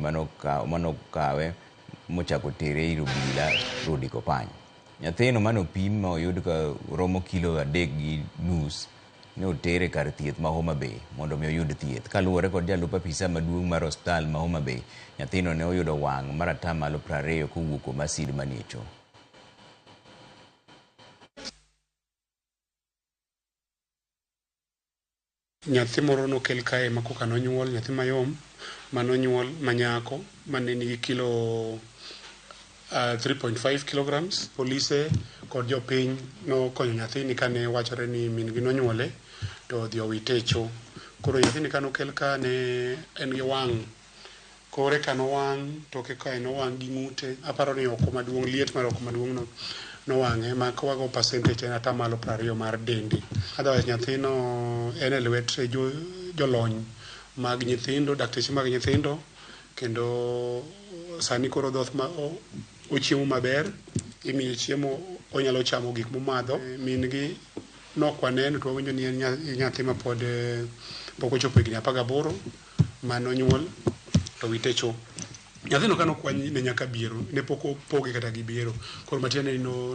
Manokawe mochako tere ir obila Rodi Kopany. Nyathino mane opim ma oyud ka romo kilo 3.5 ne otere kar thieth ma Homa Bay mondo mi oyud thieth. Kaluwore kod jalup apisa maduong' mar osiptal ma Homa Bay, nyathino ne oyudo wang' mar 20% kowuok kuom asid manie cho. Nyathi moro nokel kae ma koka nonyuol, nyathi mayom manonyuol manyako mane nigi kilo 3.5 kilograms. Polise kod jopiny nokonyo nyathini kane wachore ni min gi nonyuole to odhi owite e cho. Koro nyathini kanokel ka ne en gi wang' kore ka nowang', toke kae nowang' gi ng'ute. Aparo ni oko maduong', liet mar oko maduong' no nowang'e ma kwago percentage en 20% mar dende. Otherwise nyathino en e lwet jolony mag nyithindo, dakteche mag nyithindo, kendo sani koro dhoth ma ochiemo maber, imiye chiemo, onyalo chamo gik momadho. Min gi nok waneno to wawinjo ni en nyathi ma pod pok ochopo higni 18 manonyuol to wite cho. Nyathino kanokwany ne nyaka biero, ne pok opoge kata gi biero. Koro matiende ni no